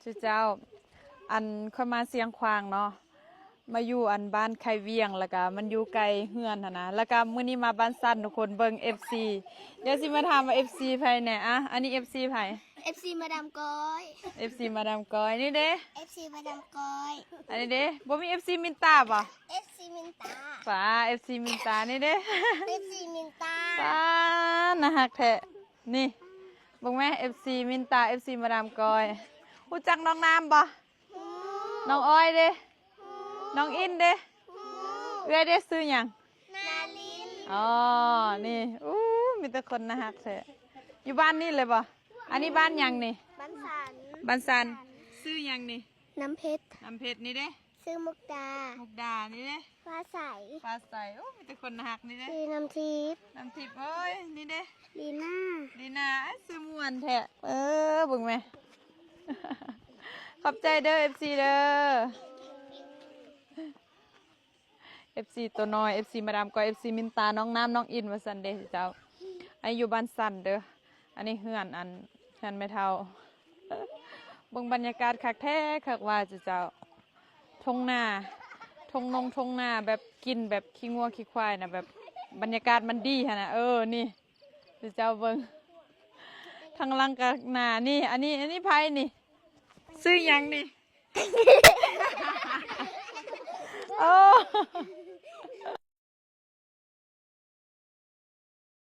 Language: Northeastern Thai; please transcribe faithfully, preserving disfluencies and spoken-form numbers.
ชื่อเจ้า อันข้อยมาเชียงขวางเนาะ มาอยู่อันบ้านไคเวียง แล้วก็มันอยู่ไกลเฮือนหั้นนะ แล้วก็มื้อนี้มาบ้านสันทุกคน เบิ่ง เอฟซี เดี๋ยวสิมาถามว่า เอฟซี ไผแหน่ อ่ะ อันนี้ เอฟซี ไผ เอฟซี มาดามก้อย เอฟซี มาดามก้อย นี่เด้ เอฟซี มาดามก้อย อันนี้เด้ บ่มี เอฟซี มินตาบ่ เอฟซี มินตา ป้า เอฟซี มินตา นี่เด้ เอฟซี มินตา ป้า น่าฮักแท้ นี่ เบิ่งแม่ เอฟซี มินตา เอฟซี มาดามก้อย ฮู้จักน้องน้ำบ่ น้องออยเด้ น้องอินเด้ เอื้อยเด้ ชื่อหยัง นาริน อ๋อ นี่ อู้ มีแต่คนน่าฮักแท้ อยู่บ้านนี่เลยบ่ อันนี้บ้านหยังนี่ บ้านสัน บ้านสัน ชื่อหยังนี่ น้ำเพชร น้ำเพชร นี่เด้ ชื่อมุกดา มุกดา นี่เด้ ฟ้าใส ฟ้าใส โอ้ มีแต่คนน่าฮัก นี่เด้ ชื่อน้ำทิพย์ น้ำทิพย์ เอ้ย นี่เด้ ลีน่า ลีน่า อ้าย ชื่อม่วนแท้ เออ เบิ่งแม่ ขอบใจเด้อ เอฟซี เด้อ เอฟซี ตัวน้อย เอฟซี มาดามก้อย เอฟซี มินตา น้องน้ำ น้องอิน ว่าซั่นเด้เจ้า อันนี้อยู่บ้านสันเด้อ อันนี้เฮือนอัน เฮือนแม่เฒ่า เบิ่งบรรยากาศคักแท้คักว่าเจ้า ท่งนา ท่งนงท่งนา แบบกินแบบขี้งัวขี้ควายนะ แบบบรรยากาศมันดีหั้นนะ เออ นี่ เจ้าเบิ่ง ทางหลังก็นา นี่ อันนี้ อันนี้ไผนี่ ชื่อหยังนี่ โอ้